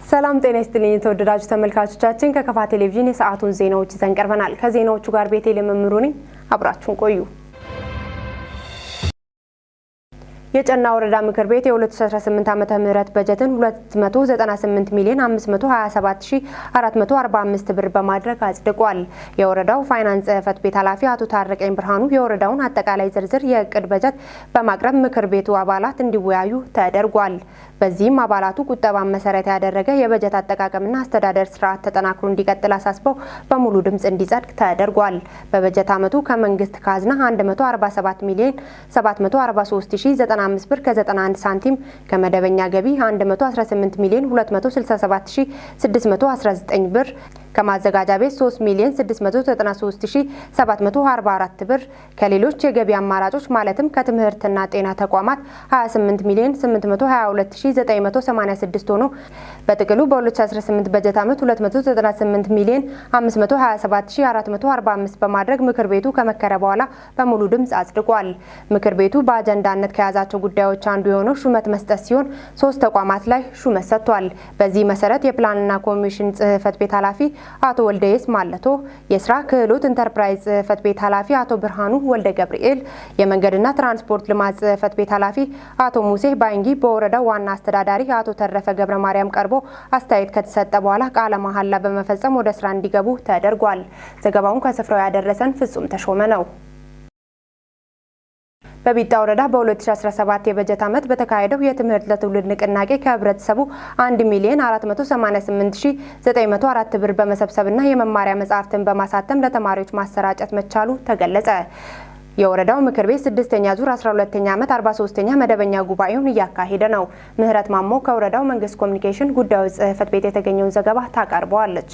ሰላም ጤና ይስጥልኝ የተወደዳችሁ ተመልካቾቻችን፣ ከከፋ ቴሌቪዥን የሰዓቱን ዜናዎች ይዘን ቀርበናል። ከዜናዎቹ ጋር ቤቴል መምሩ ነኝ። አብራችሁን ቆዩ። የጨና ወረዳ ምክር ቤት የ2018 ዓመተ ምህረት በጀትን 298 ሚሊዮን 527445 ብር በማድረግ አጽድቋል። የወረዳው ፋይናንስ ጽሕፈት ቤት ኃላፊ አቶ ታረቀኝ ብርሃኑ የወረዳውን አጠቃላይ ዝርዝር የእቅድ በጀት በማቅረብ ምክር ቤቱ አባላት እንዲወያዩ ተደርጓል። በዚህም አባላቱ ቁጠባን መሰረት ያደረገ የበጀት አጠቃቀምና አስተዳደር ስርዓት ተጠናክሮ እንዲቀጥል አሳስበው በሙሉ ድምጽ እንዲጸድቅ ተደርጓል። በበጀት ዓመቱ ከመንግስት ካዝና 147 ሚሊዮን 743,095 ብር ከ91 ሳንቲም፣ ከመደበኛ ገቢ 118 ሚሊዮን 267619 ብር፣ ከማዘጋጃ ቤት 3 ሚሊዮን 693744 ብር፣ ከሌሎች የገቢ አማራጮች ማለትም ከትምህርትና ጤና ተቋማት 28 ሚሊዮን 822986 ሆኖ በጥቅሉ በ2018 በጀት ዓመት 298 ሚሊዮን 527445 በማድረግ ምክር ቤቱ ከመከረ በኋላ በሙሉ ድምፅ አጽድቋል። ምክር ቤቱ በአጀንዳነት ከያዛቸው ጉዳዮች አንዱ የሆነው ሹመት መስጠት ሲሆን 3 ተቋማት ላይ ሹመት ሰጥቷል። በዚህ መሰረት የፕላንና ኮሚሽን ጽሕፈት ቤት ኃላፊ አቶ ወልደየስ ማለቶ፣ የስራ ክህሎት ኢንተርፕራይዝ ጽሕፈት ቤት ኃላፊ አቶ ብርሃኑ ወልደ ገብርኤል፣ የመንገድና ትራንስፖርት ልማት ጽሕፈት ቤት ኃላፊ አቶ ሙሴ ባንጊ በወረዳው ዋና አስተዳዳሪ አቶ ተረፈ ገብረ ማርያም ቀርቦ አስተያየት ከተሰጠ በኋላ ቃለ መሐላ በመፈጸም ወደ ስራ እንዲገቡ ተደርጓል። ዘገባውን ከስፍራው ያደረሰን ፍጹም ተሾመ ነው። በቢጣ ወረዳ በ2017 የበጀት ዓመት በተካሄደው የትምህርት ለትውልድ ንቅናቄ ከህብረተሰቡ 1 ሚሊዮን 488904 ብር በመሰብሰብና የመማሪያ መጽሐፍትን በማሳተም ለተማሪዎች ማሰራጨት መቻሉ ተገለጸ። የወረዳው ምክር ቤት 6ኛ ዙር 12ኛ ዓመት 43ኛ መደበኛ ጉባኤውን እያካሄደ ነው። ምህረት ማሞ ከወረዳው መንግስት ኮሚኒኬሽን ጉዳዮች ጽሕፈት ቤት የተገኘውን ዘገባ ታቀርበዋለች።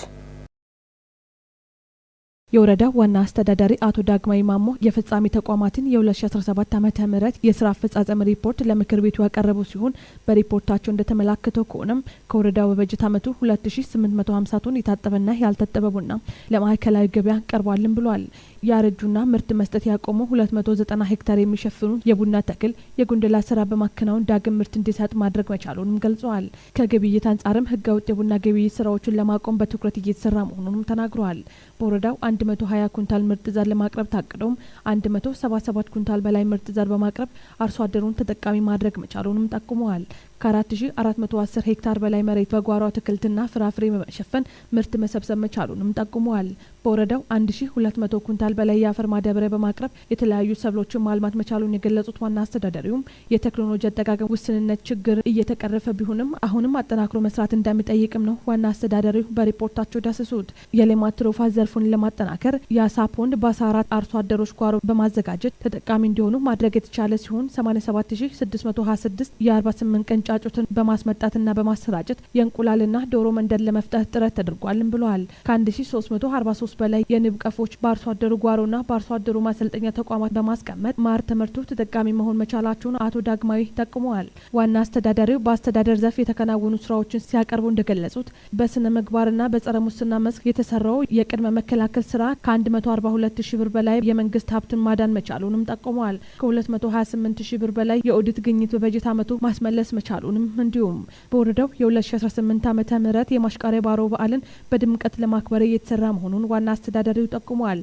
የወረዳው ዋና አስተዳዳሪ አቶ ዳግማዊ ማሞ የፈጻሚ ተቋማትን የ2017 ዓመተ ምህረት የስራ አፈጻጸም ሪፖርት ለምክር ቤቱ ያቀረቡ ሲሆን በሪፖርታቸው እንደተመላከተው ከሆነም ከወረዳው በበጀት ዓመቱ 2850 ቶን የታጠበና ያልታጠበ ቡና ለማዕከላዊ ገበያ ቀርቧልም ብሏል። ያረጁና ምርት መስጠት ያቆሙ 290 ሄክታር የሚሸፍኑ የቡና ተክል የጉንደላ ስራ በማከናወን ዳግም ምርት እንዲሰጥ ማድረግ መቻሉንም ገልጸዋል። ከግብይት አንጻርም ህገወጥ የቡና ግብይት ስራዎችን ለማቆም በትኩረት እየተሰራ መሆኑንም ተናግረዋል። በወረዳው 120 ኩንታል ምርጥ ዘር ለማቅረብ ታቅዶም 177 ኩንታል በላይ ምርጥ ዘር በማቅረብ አርሶ አደሩን ተጠቃሚ ማድረግ መቻሉንም ጠቁመዋል። ከ4410 ሄክታር በላይ መሬት በጓሮ አትክልትና ፍራፍሬ በመሸፈን ምርት መሰብሰብ መቻሉንም ጠቁመዋል። በወረዳው 1200 ኩንታል በላይ የአፈር ማዳበሪያ በማቅረብ የተለያዩ ሰብሎችን ማልማት መቻሉን የገለጹት ዋና አስተዳዳሪውም የቴክኖሎጂ አጠቃቀም ውስንነት ችግር እየተቀረፈ ቢሆንም አሁንም አጠናክሮ መስራት እንደሚጠይቅም ነው ዋና አስተዳዳሪው በሪፖርታቸው ዳሰሱት። የሌማት ትሩፋት ዘርፉን ለማጠናከር የአሳ ፖንድ በ14 አርሶ አደሮች ጓሮ በማዘጋጀት ተጠቃሚ እንዲሆኑ ማድረግ የተቻለ ሲሆን 87626 የ48 ቀን ጫጩትን በማስመጣትና በማሰራጨት የእንቁላልና ዶሮ መንደር ለመፍጠር ጥረት ተደርጓልም ብለዋል። ከ1343 በላይ የንብ ቀፎች በአርሶ አደሩ ጓሮና በአርሶ አደሩ ማሰልጠኛ ተቋማት በማስቀመጥ ማር ተመርቶ ተጠቃሚ መሆን መቻላቸውን አቶ ዳግማዊ ጠቁመዋል። ዋና አስተዳዳሪው በአስተዳደር ዘርፍ የተከናወኑ ስራዎችን ሲያቀርቡ እንደገለጹት በስነ ምግባርና በጸረ ሙስና መስክ የተሰራው የቅድመ መከላከል ስራ ከ142 ሺህ ብር በላይ የመንግስት ሀብትን ማዳን መቻሉንም ጠቁመዋል። ከ228 ሺህ ብር በላይ የኦዲት ግኝት በበጀት ዓመቱ ማስመለስ መቻሉንም እንዲሁም በወረዳው የ2018 ዓመተ ምህረት የማሽቃሪያ ባሮ በዓልን በድምቀት ለማክበር እየተሰራ መሆኑን ዋና አስተዳዳሪው ጠቁመዋል።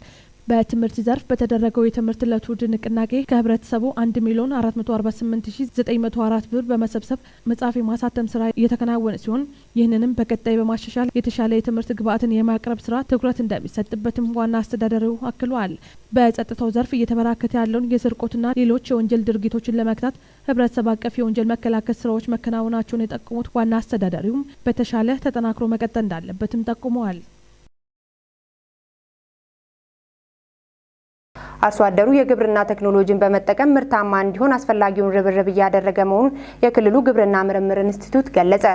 በትምህርት ዘርፍ በተደረገው የትምህርት ለትውልድ ንቅናቄ ከህብረተሰቡ 1,448,904 ብር በመሰብሰብ መጽሐፍ የማሳተም ስራ እየተከናወነ ሲሆን ይህንንም በቀጣይ በማሻሻል የተሻለ የትምህርት ግብዓትን የማቅረብ ስራ ትኩረት እንደሚሰጥበትም ዋና አስተዳዳሪው አክለዋል። በጸጥታው ዘርፍ እየተበራከተ ያለውን የስርቆትና ሌሎች የወንጀል ድርጊቶችን ለመግታት ህብረተሰብ አቀፍ የወንጀል መከላከል ስራዎች መከናወናቸውን የጠቆሙት ዋና አስተዳዳሪውም በተሻለ ተጠናክሮ መቀጠል እንዳለበትም ጠቁመዋል። አርሶ አደሩ የግብርና ቴክኖሎጂን በመጠቀም ምርታማ እንዲሆን አስፈላጊውን ርብርብ እያደረገ መሆኑን የክልሉ ግብርና ምርምር ኢንስቲትዩት ገለጸ።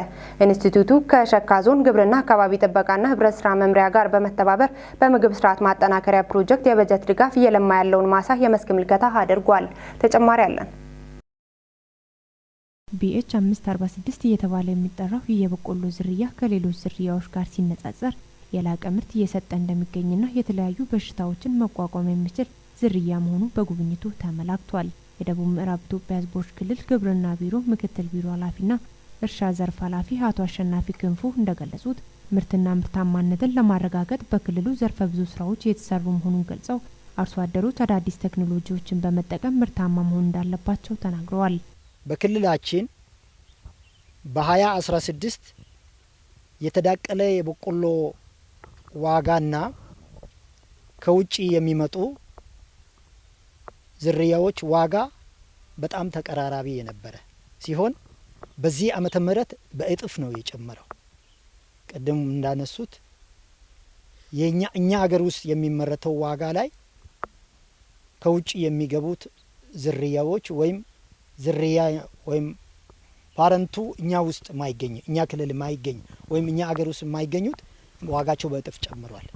ኢንስቲትዩቱ ከሸካ ዞን ግብርና አካባቢ ጥበቃና ህብረት ስራ መምሪያ ጋር በመተባበር በምግብ ስርዓት ማጠናከሪያ ፕሮጀክት የበጀት ድጋፍ እየለማ ያለውን ማሳ የመስክ ምልከታ አድርጓል። ተጨማሪ አለን። ቢኤች 546 እየተባለ የሚጠራው ይህ የበቆሎ ዝርያ ከሌሎች ዝርያዎች ጋር ሲነጻጸር የላቀ ምርት እየሰጠ እንደሚገኝና የተለያዩ በሽታዎችን መቋቋም የሚችል ዝርያ መሆኑ በጉብኝቱ ተመላክቷል። የደቡብ ምዕራብ ኢትዮጵያ ህዝቦች ክልል ግብርና ቢሮ ምክትል ቢሮ ኃላፊና እርሻ ዘርፍ ኃላፊ አቶ አሸናፊ ክንፉ እንደገለጹት ምርትና ምርታማነትን ለማረጋገጥ በክልሉ ዘርፈ ብዙ ስራዎች የተሰሩ መሆኑን ገልጸው አርሶ አደሮች አዳዲስ ቴክኖሎጂዎችን በመጠቀም ምርታማ መሆን እንዳለባቸው ተናግረዋል። በክልላችን በ2016 የተዳቀለ የበቆሎ ዋጋና ከውጪ የሚመጡ ዝርያዎች ዋጋ በጣም ተቀራራቢ የነበረ ሲሆን በዚህ ዓመተ ምህረት በእጥፍ ነው የጨመረው። ቅድም እንዳነሱት የኛ እኛ ሀገር ውስጥ የሚመረተው ዋጋ ላይ ከውጭ የሚገቡት ዝርያዎች ወይም ዝርያ ወይም parent ኡ እኛ ውስጥ ማይገኝ፣ እኛ ክልል ማይገኝ ወይም እኛ ሀገር ውስጥ የማይገኙት ዋጋቸው በእጥፍ ጨምሯል።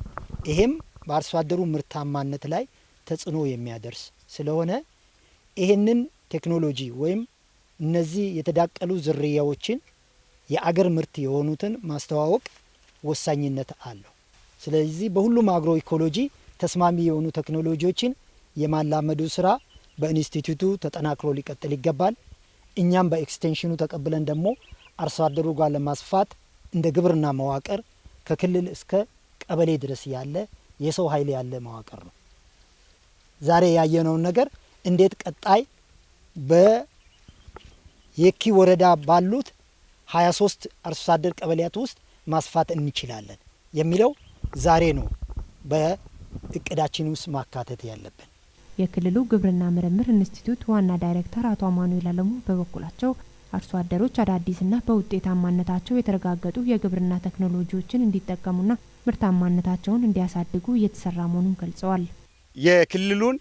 ይሄም በአርሶ አደሩ ምርታማነት ላይ ተጽዕኖ የሚያደርስ ስለሆነ ይሄንን ቴክኖሎጂ ወይም እነዚህ የተዳቀሉ ዝርያዎችን የአገር ምርት የሆኑትን ማስተዋወቅ ወሳኝነት አለው። ስለዚህ በሁሉም agro ecology ተስማሚ የሆኑ ቴክኖሎጂዎችን የማላመዱ ስራ በኢንስቲትዩቱ ተጠናክሮ ሊቀጥል ይገባል። እኛም በ extension ኑ ተቀብለን ደግሞ አርሶ አደሩ ጋር ለማስፋት እንደ ግብርና መዋቅር ከክልል እስከ ቀበሌ ድረስ ያለ የሰው ኃይል ያለ መዋቅር ነው። ዛሬ ያየነውን ነገር እንዴት ቀጣይ በየኪ ወረዳ ባሉት 23 አርሶ አደር ቀበሌያት ውስጥ ማስፋት እንችላለን የሚለው ዛሬ ነው በእቅዳችን ውስጥ ማካተት ያለብን። የክልሉ ግብርና ምርምር ኢንስቲትዩት ዋና ዳይሬክተር አቶ አማኑኤል አለሙ በበኩላቸው አርሶ አደሮች አዳዲስና በውጤታማነታቸው የተረጋገጡ የግብርና ቴክኖሎጂዎችን እንዲጠቀሙና ምርታማነታቸውን እንዲያሳድጉ እየተሰራ መሆኑን ገልጸዋል። የክልሉን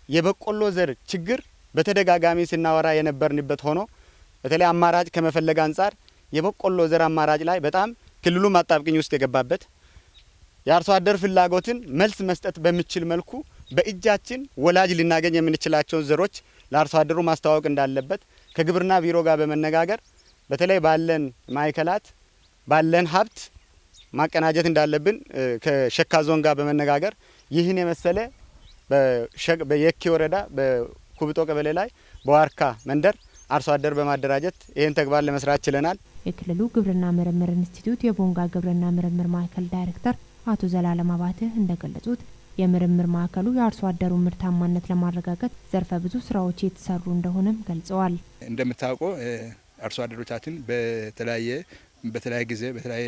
የበቆሎ ዘር ችግር በተደጋጋሚ ስናወራ የነበርንበት ሆኖ በተለይ አማራጭ ከመፈለግ አንጻር የበቆሎ ዘር አማራጭ ላይ በጣም ክልሉ አጣብቂኝ ውስጥ የገባበት፣ የአርሶ አደር ፍላጎትን መልስ መስጠት በሚችል መልኩ በእጃችን ወላጅ ልናገኝ የምንችላቸውን ዘሮች ለአርሶ አደሩ ማስተዋወቅ እንዳለበት ከግብርና ቢሮ ጋር በመነጋገር በተለይ ባለን ማዕከላት ባለን ሀብት ማቀናጀት እንዳለብን ከሸካ ዞን ጋር በመነጋገር ይህን የመሰለ በየኪ ወረዳ በኩብጦ ቀበሌ ላይ በዋርካ መንደር አርሶ አደር በማደራጀት ይህን ተግባር ለመስራት ችለናል። የክልሉ ግብርና ምርምር ኢንስቲትዩት የቦንጋ ግብርና ምርምር ማዕከል ዳይሬክተር አቶ ዘላለም አባተ እንደገለጹት የምርምር ማዕከሉ የአርሶ አደሩን ምርታማነት ለማረጋገጥ ዘርፈ ብዙ ስራዎች የተሰሩ እንደሆነም ገልጸዋል። እንደምታውቀው አርሶ አደሮቻችን በተለያየ ጊዜ በተለያየ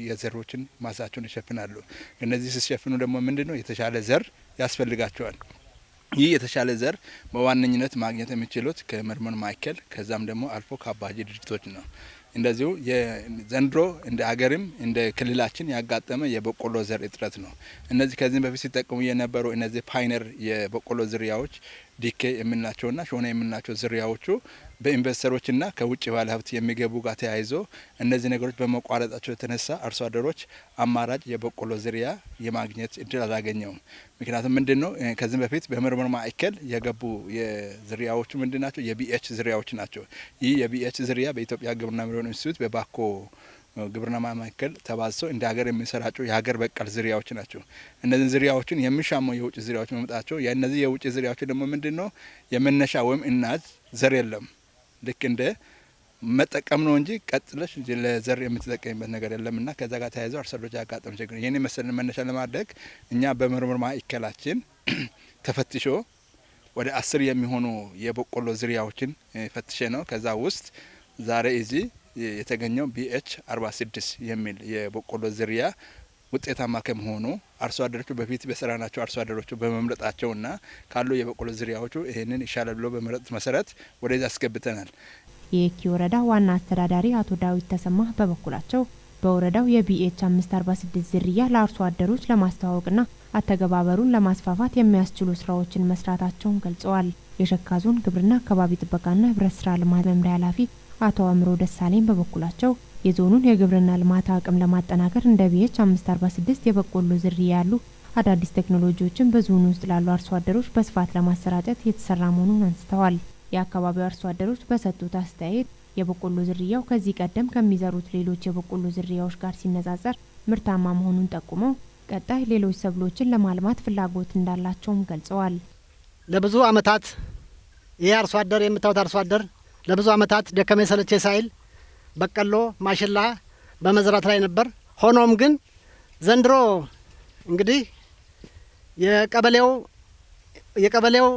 የዘሮችን ማሳቸውን ይሸፍናሉ። እነዚህ ሲሸፍኑ ደግሞ ምንድነው የተሻለ ዘር ያስፈልጋቸዋል። ይህ የተሻለ ዘር በዋነኝነት ማግኘት የሚችሉት ከምርምር ማዕከል ከዛም ደግሞ አልፎ ከአባጂ ድርጅቶች ነው። እንደዚሁ ዘንድሮ እንደ ሀገርም እንደ ክልላችን ያጋጠመ የበቆሎ ዘር እጥረት ነው። እነዚህ ከዚህም በፊት ሲጠቀሙ የነበሩ እነዚህ pioneer የበቆሎ ዝርያዎች ዲኬ የምንላቸውና ሾና የምንላቸው ዝርያዎቹ በኢንቨስተሮችና ከውጭ ባለሀብት የሚገቡ ጋር ተያይዞ እነዚህ ነገሮች በመቋረጣቸው የተነሳ አርሶ አደሮች አማራጭ የበቆሎ ዝርያ የማግኘት እድል አላገኘውም። ምክንያቱም ምንድነው ከዚህም በፊት በምርምር ማዕከል የገቡ የዝርያዎቹ ምንድን ናቸው? የ BH ዝርያዎች ናቸው። ይህ የ BH ዝርያ በኢትዮጵያ ግብርና ምርምር ኢንስቲትዩት በባኮ ግብርና ማዕከል ተባዝተው እንደ ሀገር የሚሰራጩ የሀገር በቀል ዝርያዎች ናቸው። እነዚህ ዝርያዎችን የሚሻሙ የውጭ ዝርያዎች መምጣታቸው የእነዚህ የውጭ ዝርያዎች ደግሞ ምንድነው የመነሻ ወይም እናት ዘር የለም። ልክ እንደ መጠቀም ነው እንጂ ቀጥለሽ ለዘር የምትጠቀሚበት ነገር የለምና ከዛ ጋር ተያይዘው አርሶ አደሮች ያጋጠመ ችግር ነው። ይህን መሰል መነሻ ለማድረግ እኛ በምርምር ማዕከላችን ተፈትሾ ወደ 10 የሚሆኑ የበቆሎ ዝርያዎችን ፈትሸ ነው። ከዛ ውስጥ ዛሬ እዚህ የተገኘው BH 46 የሚል የበቆሎ ዝርያ ውጤታማ ከመሆኑ አርሶ አደሮቹ በፊት በስራናቸው አርሶ አደሮቹ በመምረጣቸውና ካሉ የበቆሎ ዝርያዎቹ ይሄንን ይሻላል ብሎ በመረጡት መሰረት ወደዚህ አስገብተናል። የየኪ ወረዳ ዋና አስተዳዳሪ አቶ ዳዊት ተሰማ በበኩላቸው በወረዳው የ BH 546 ዝርያ ለአርሶ አደሮች ለማስተዋወቅና አተገባበሩን ለማስፋፋት የሚያስችሉ ስራዎችን መስራታቸውን ገልጸዋል። የሸካ ዞን ግብርና አካባቢ ጥበቃና ህብረት ስራ ልማት መምሪያ ኃላፊ አቶ አእምሮ ደሳለኝ በበኩላቸው የዞኑን የግብርና ልማት አቅም ለማጠናከር እንደ BH 546 የበቆሎ ዝርያ ያሉ አዳዲስ ቴክኖሎጂዎችን በዞኑ ውስጥ ላሉ አርሶ አደሮች በስፋት ለማሰራጨት የተሰራ መሆኑን አንስተዋል። የአካባቢው አርሶ አደሮች በሰጡት አስተያየት የበቆሎ ዝርያው ከዚህ ቀደም ከሚዘሩት ሌሎች የበቆሎ ዝርያዎች ጋር ሲነጻጸር ምርታማ መሆኑን ጠቁመው ቀጣይ ሌሎች ሰብሎችን ለማልማት ፍላጎት እንዳላቸውም ገልጸዋል። ለብዙ አመታት ይህ አርሶ አደር የምታዩት አርሶ አደር ለብዙ አመታት ደከመኝ ሰለቸኝ ሳይል በቀሎ፣ ማሽላ በመዝራት ላይ ነበር። ሆኖም ግን ዘንድሮ እንግዲህ የቀበሌው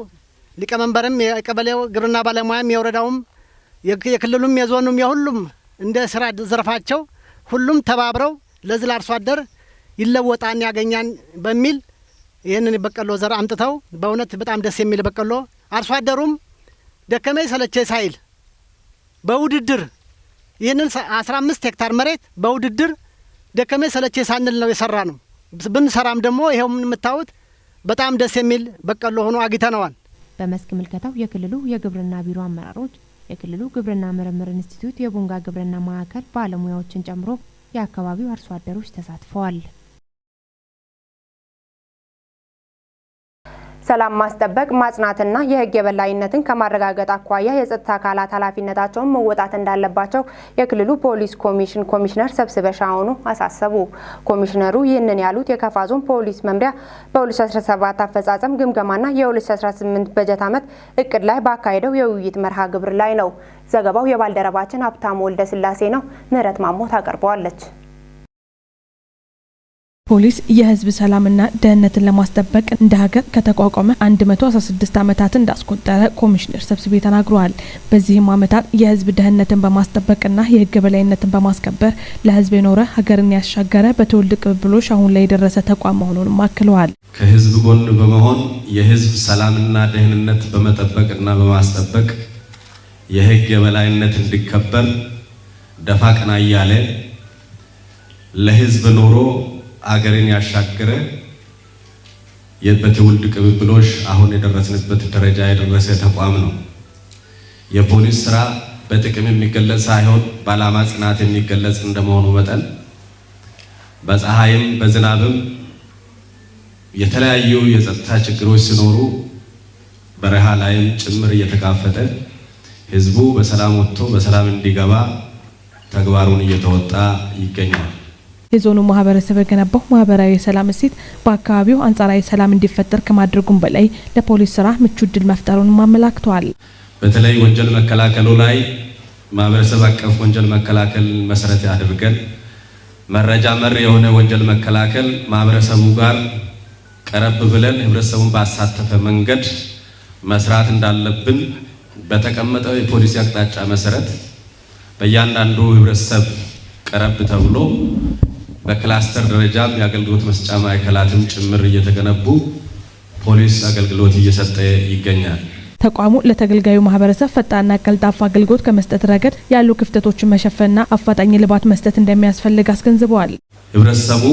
ሊቀመንበርም፣ የቀበሌው ግብርና ባለሙያም፣ የወረዳውም፣ የክልሉም፣ የዞኑም፣ የሁሉም እንደ ስራ ዘርፋቸው ሁሉም ተባብረው ለዚህ ለአርሶ አደር ይለወጣን ያገኛን በሚል ይህንን በቀሎ ዘር አምጥተው በእውነት በጣም ደስ የሚል በቀሎ፣ አርሶ አደሩም ደከመኝ ሰለቸኝ ሳይል በውድድር ይህንን 15 ሄክታር መሬት በውድድር ደከመኝ ሰለቸኝ ሳንል ነው የሰራነው። ብንሰራም ደግሞ ይኸው የምታዩት በጣም ደስ የሚል በቀሎ ሆኖ አግኝተነዋል። በመስክ ምልከታው የክልሉ የግብርና ቢሮ አመራሮች፣ የክልሉ ግብርና ምርምር ኢንስቲትዩት የቦንጋ ግብርና ማዕከል ባለሙያዎችን ጨምሮ የአካባቢው አርሶ አደሮች ተሳትፈዋል። ሰላም ማስጠበቅ፣ ማጽናትና የሕግ የበላይነትን ከማረጋገጥ አኳያ የጸጥታ አካላት ኃላፊነታቸውን መወጣት እንዳለባቸው የክልሉ ፖሊስ ኮሚሽን ኮሚሽነር ሰብስቤ ሻውኑ አሳሰቡ። ኮሚሽነሩ ይህንን ያሉት የከፋ ዞን ፖሊስ መምሪያ በ2017 አፈጻጸም ግምገማና የ2018 በጀት ዓመት እቅድ ላይ ባካሄደው የውይይት መርሃ ግብር ላይ ነው። ዘገባው የባልደረባችን ሀብታሙ ወልደ ስላሴ ነው። ምህረት ማሞ ታቀርበዋለች። ፖሊስ የህዝብ ሰላምና ደህንነትን ለማስጠበቅ እንደ ሀገር ከተቋቋመ 116 ዓመታት እንዳስቆጠረ ኮሚሽነር ሰብስቤ ተናግረዋል። በዚህም ዓመታት የህዝብ ደህንነትን በማስጠበቅና የህግ የበላይነትን በማስከበር ለህዝብ የኖረ፣ ሀገርን ያሻገረ፣ በትውልድ ቅብብሎሽ አሁን ላይ የደረሰ ተቋም መሆኑንም አክለዋል። ከህዝብ ጎን በመሆን የህዝብ ሰላምና ደህንነት በመጠበቅና በማስጠበቅ የህግ የበላይነት እንዲከበር ደፋ ቀና እያለ ለህዝብ ኖሮ አገርን ያሻገረ፣ በትውልድ ቅብብሎሽ አሁን የደረስንበት ደረጃ የደረሰ ተቋም ነው። የፖሊስ ስራ በጥቅም የሚገለጽ ሳይሆን በዓላማ ጽናት የሚገለጽ እንደመሆኑ መጠን በፀሐይም በዝናብም የተለያዩ የጸጥታ ችግሮች ሲኖሩ በረሃ ላይም ጭምር እየተጋፈጠ ህዝቡ በሰላም ወጥቶ በሰላም እንዲገባ ተግባሩን እየተወጣ ይገኛል። የዞኑ ማህበረሰብ የገነባው ማህበራዊ የሰላም እሴት በአካባቢው አንጻራዊ ሰላም እንዲፈጠር ከማድረጉም በላይ ለፖሊስ ስራ ምቹ እድል መፍጠሩንም አመላክተዋል። በተለይ ወንጀል መከላከሉ ላይ ማህበረሰብ አቀፍ ወንጀል መከላከል መሰረት አድርገን መረጃ መር የሆነ ወንጀል መከላከል ማህበረሰቡ ጋር ቀረብ ብለን ህብረተሰቡን ባሳተፈ መንገድ መስራት እንዳለብን በተቀመጠው የፖሊሲ አቅጣጫ መሰረት በእያንዳንዱ ህብረተሰብ ቀረብ ተብሎ በክላስተር ደረጃም የአገልግሎት መስጫ ማዕከላትም ጭምር እየተገነቡ ፖሊስ አገልግሎት እየሰጠ ይገኛል። ተቋሙ ለተገልጋዩ ማህበረሰብ ፈጣንና ቀልጣፋ አገልግሎት ከመስጠት ረገድ ያሉ ክፍተቶችን መሸፈንና አፋጣኝ እልባት መስጠት እንደሚያስፈልግ አስገንዝበዋል። ህብረተሰቡ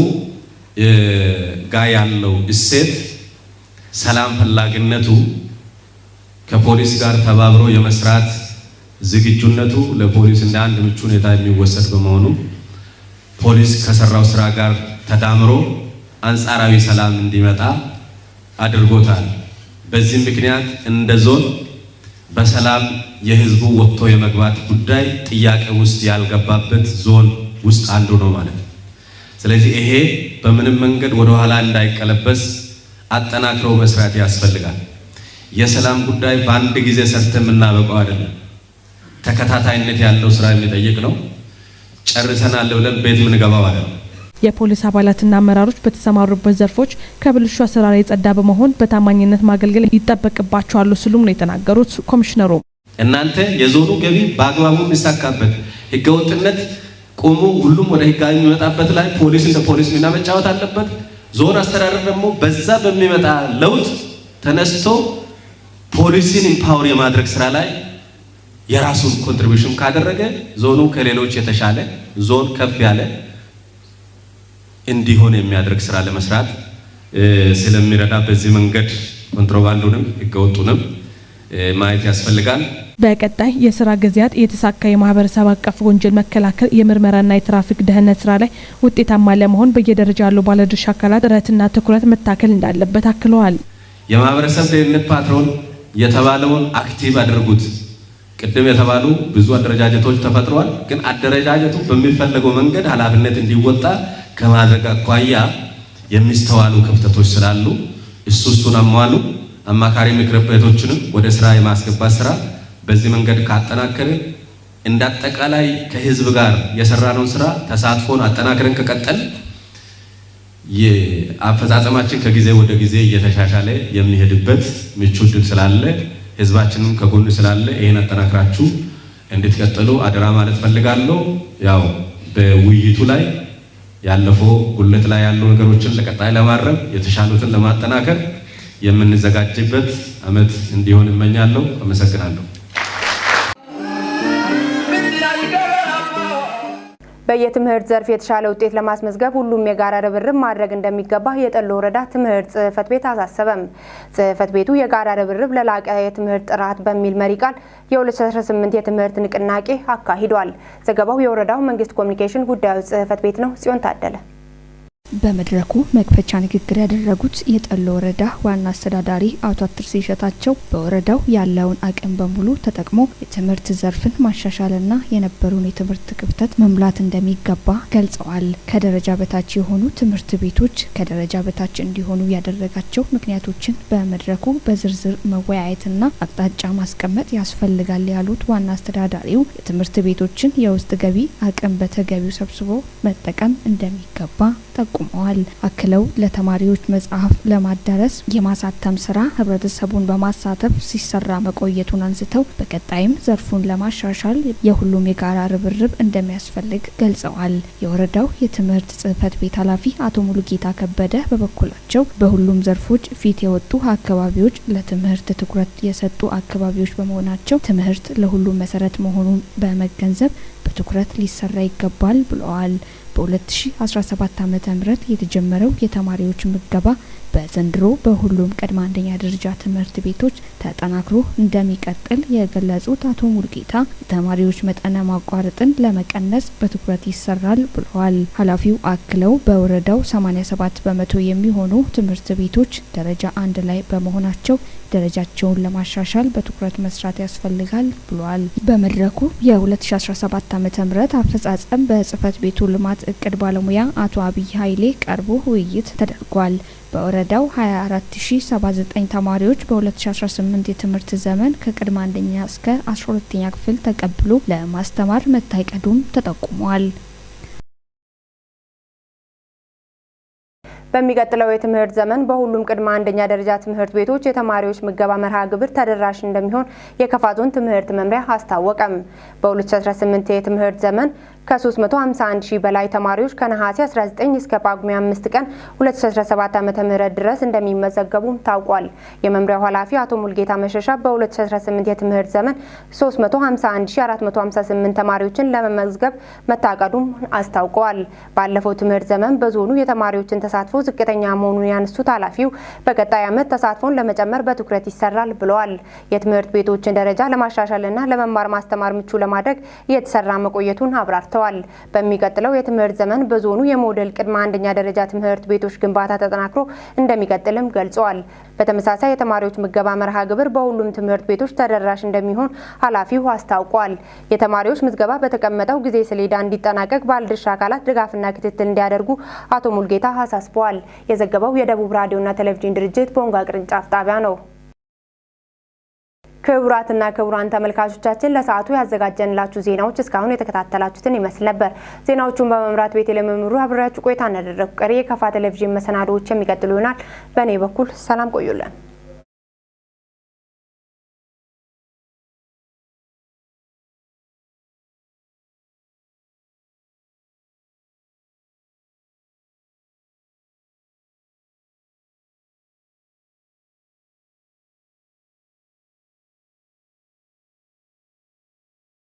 ጋር ያለው እሴት፣ ሰላም ፈላጊነቱ፣ ከፖሊስ ጋር ተባብሮ የመስራት ዝግጁነቱ ለፖሊስ እንደ አንድ ምቹ ሁኔታ የሚወሰድ በመሆኑ ፖሊስ ከሰራው ስራ ጋር ተዳምሮ አንጻራዊ ሰላም እንዲመጣ አድርጎታል። በዚህ ምክንያት እንደ ዞን በሰላም የህዝቡ ወጥቶ የመግባት ጉዳይ ጥያቄ ውስጥ ያልገባበት ዞን ውስጥ አንዱ ነው ማለት ነው። ስለዚህ ይሄ በምንም መንገድ ወደ ኋላ እንዳይቀለበስ አጠናክረው መስራት ያስፈልጋል። የሰላም ጉዳይ በአንድ ጊዜ ሰርተን የምናበቀው አይደለም። ተከታታይነት ያለው ስራ የሚጠይቅ ነው። ጨርሰናል ብለን ቤት ምንገባው አይደለም። የፖሊስ አባላትና አመራሮች በተሰማሩበት ዘርፎች ከብልሹ አሰራር የጸዳ በመሆን በታማኝነት ማገልገል ይጠበቅባቸዋል ሲሉም ነው የተናገሩት ኮሚሽነሩ። እናንተ የዞኑ ገቢ በአግባቡ የሚሳካበት፣ ህገወጥነት ቆሞ ሁሉም ወደ ህጋዊ የሚመጣበት ላይ ፖሊስ እንደ ፖሊስ ሚና መጫወት አለበት። ዞን አስተዳደር ደግሞ በዛ በሚመጣ ለውጥ ተነስቶ ፖሊስን empower የማድረግ ስራ ላይ የራሱን contribution ካደረገ ዞኑ ከሌሎች የተሻለ ዞን ከፍ ያለ እንዲሆን የሚያደርግ ስራ ለመስራት ስለሚረዳ በዚህ መንገድ ኮንትሮባንዱንም ህገወጡንም ማየት ያስፈልጋል። በቀጣይ የስራ ጊዜያት የተሳካ የማህበረሰብ አቀፍ ወንጀል መከላከል፣ የምርመራና የትራፊክ ደህንነት ስራ ላይ ውጤታማ ለመሆን በየደረጃ ያሉ ባለድርሻ አካላት ጥረትና ትኩረት መታከል እንዳለበት አክለዋል። የማህበረሰብ ደህንነት patrol የተባለውን active አድርጉት። ቅድም የተባሉ ብዙ አደረጃጀቶች ተፈጥረዋል። ግን አደረጃጀቱ በሚፈለገው መንገድ ኃላፊነት እንዲወጣ ከማድረግ አኳያ የሚስተዋሉ ክፍተቶች ስላሉ እሱን አሟሉ። አማካሪ ምክር ቤቶችንም ወደ ስራ የማስገባት ስራ በዚህ መንገድ ካጠናከርን እንዳጠቃላይ ከህዝብ ጋር የሰራነውን ስራ ተሳትፎን አጠናክረን ከቀጠል የአፈጻጸማችን ከጊዜ ወደ ጊዜ እየተሻሻለ የሚሄድበት ምቹ እድል ስላለ ህዝባችንም ከጎን ስላለ ይሄን አጠናክራችሁ እንድትቀጥሉ አደራ ማለት ፈልጋለሁ። ያው በውይይቱ ላይ ያለፈው ጉለት ላይ ያሉ ነገሮችን ለቀጣይ ለማረም የተሻሉትን ለማጠናከር የምንዘጋጅበት አመት እንዲሆን እመኛለሁ። አመሰግናለሁ። በየትምህርት ዘርፍ የተሻለ ውጤት ለማስመዝገብ ሁሉም የጋራ ርብርብ ማድረግ እንደሚገባ የጠሎ ወረዳ ትምህርት ጽሕፈት ቤት አሳሰበም። ጽሕፈት ቤቱ የጋራ ርብርብ ለላቀ የትምህርት ጥራት በሚል መሪ ቃል የ2018 የትምህርት ንቅናቄ አካሂዷል። ዘገባው የወረዳው መንግስት ኮሚኒኬሽን ጉዳዮች ጽሕፈት ቤት ነው። ጽዮን ታደለ። በመድረኩ መክፈቻ ንግግር ያደረጉት የጠሎ ወረዳ ዋና አስተዳዳሪ አቶ አትርሴ እሸታቸው በወረዳው ያለውን አቅም በሙሉ ተጠቅሞ የትምህርት ዘርፍን ማሻሻልና የነበሩን የትምህርት ክፍተት መሙላት እንደሚገባ ገልጸዋል። ከደረጃ በታች የሆኑ ትምህርት ቤቶች ከደረጃ በታች እንዲሆኑ ያደረጋቸው ምክንያቶችን በመድረኩ በዝርዝር መወያየትና አቅጣጫ ማስቀመጥ ያስፈልጋል ያሉት ዋና አስተዳዳሪው የትምህርት ቤቶችን የውስጥ ገቢ አቅም በተገቢው ሰብስቦ መጠቀም እንደሚገባ ጠቁመዋል። አክለው ለተማሪዎች መጽሐፍ ለማዳረስ የማሳተም ስራ ህብረተሰቡን በማሳተፍ ሲሰራ መቆየቱን አንስተው በቀጣይም ዘርፉን ለማሻሻል የሁሉም የጋራ ርብርብ እንደሚያስፈልግ ገልጸዋል። የወረዳው የትምህርት ጽሕፈት ቤት ኃላፊ አቶ ሙሉጌታ ከበደ በበኩላቸው በሁሉም ዘርፎች ፊት የወጡ አካባቢዎች ለትምህርት ትኩረት የሰጡ አካባቢዎች በመሆናቸው ትምህርት ለሁሉም መሰረት መሆኑን በመገንዘብ በትኩረት ሊሰራ ይገባል ብለዋል። በ2017 ዓመተ ምህረት የተጀመረው የተማሪዎች ምገባ በዘንድሮ በሁሉም ቅድመ አንደኛ ደረጃ ትምህርት ቤቶች ተጠናክሮ እንደሚቀጥል የገለጹት አቶ ሙሉጌታ የተማሪዎች መጠነ ማቋረጥን ለመቀነስ በትኩረት ይሰራል ብለዋል። ኃላፊው አክለው በወረዳው 87% የሚሆኑ ትምህርት ቤቶች ደረጃ 1 ላይ በመሆናቸው ደረጃቸውን ለማሻሻል በትኩረት መስራት ያስፈልጋል ብለዋል። በመድረኩ የ2017 ዓመተ ምህረት አፈጻጸም በጽሕፈት ቤቱ ልማት እቅድ ባለሙያ አቶ አብይ ኃይሌ ቀርቦ ውይይት ተደርጓል። በወረዳው 24079 ተማሪዎች በ2018 የትምህርት ዘመን ከቅድመ አንደኛ እስከ 12ኛ ክፍል ተቀብሎ ለማስተማር መታቀዱም ተጠቁሟል። በሚቀጥለው የትምህርት ዘመን በሁሉም ቅድመ አንደኛ ደረጃ ትምህርት ቤቶች የተማሪዎች ምገባ መርሃ ግብር ተደራሽ እንደሚሆን የከፋ ዞን ትምህርት መምሪያ አስታወቀም። በ2018 የትምህርት ዘመን ከ351 ሺህ በላይ ተማሪዎች ከነሐሴ 19 እስከ ጳጉሜ 5 ቀን 2017 ዓ.ም ድረስ እንደሚመዘገቡም ታውቋል። የመምሪያው ኃላፊ አቶ ሙልጌታ መሸሻ በ2018 የትምህርት ዘመን 351458 ተማሪዎችን ለመመዝገብ መታቀዱም አስታውቀዋል። ባለፈው ትምህርት ዘመን በዞኑ የተማሪዎችን ተሳትፎ ዝቅተኛ መሆኑን ያነሱት ኃላፊው በቀጣይ ዓመት ተሳትፎን ለመጨመር በትኩረት ይሰራል ብለዋል። የትምህርት ቤቶችን ደረጃ ለማሻሻልና ለመማር ማስተማር ምቹ ለማድረግ እየተሰራ መቆየቱን አብራርተዋል። በሚቀጥለው የትምህርት ዘመን በዞኑ የሞዴል ቅድመ አንደኛ ደረጃ ትምህርት ቤቶች ግንባታ ተጠናክሮ እንደሚቀጥልም ገልጸዋል። በተመሳሳይ የተማሪዎች ምገባ መርሃ ግብር በሁሉም ትምህርት ቤቶች ተደራሽ እንደሚሆን ኃላፊው አስታውቋል። የተማሪዎች ምዝገባ በተቀመጠው ጊዜ ሰሌዳ እንዲጠናቀቅ ባለድርሻ አካላት ድጋፍና ክትትል እንዲያደርጉ አቶ ሙልጌታ አሳስበዋል። የዘገበው የደቡብ ራዲዮና ቴሌቪዥን ድርጅት ቦንጋ ቅርንጫፍ ጣቢያ ነው። ክቡራትና ክቡራን ተመልካቾቻችን ለሰዓቱ ያዘጋጀንላችሁ ዜናዎች እስካሁን የተከታተላችሁትን ይመስል ነበር። ዜናዎቹን በመምራት ቤተልሔም መምሩ አብሬያችሁ ቆይታ እናደረኩ። ቀሪ የከፋ ቴሌቪዥን መሰናዶዎች የሚቀጥሉ ይሆናል። በእኔ በኩል ሰላም ቆዩልን።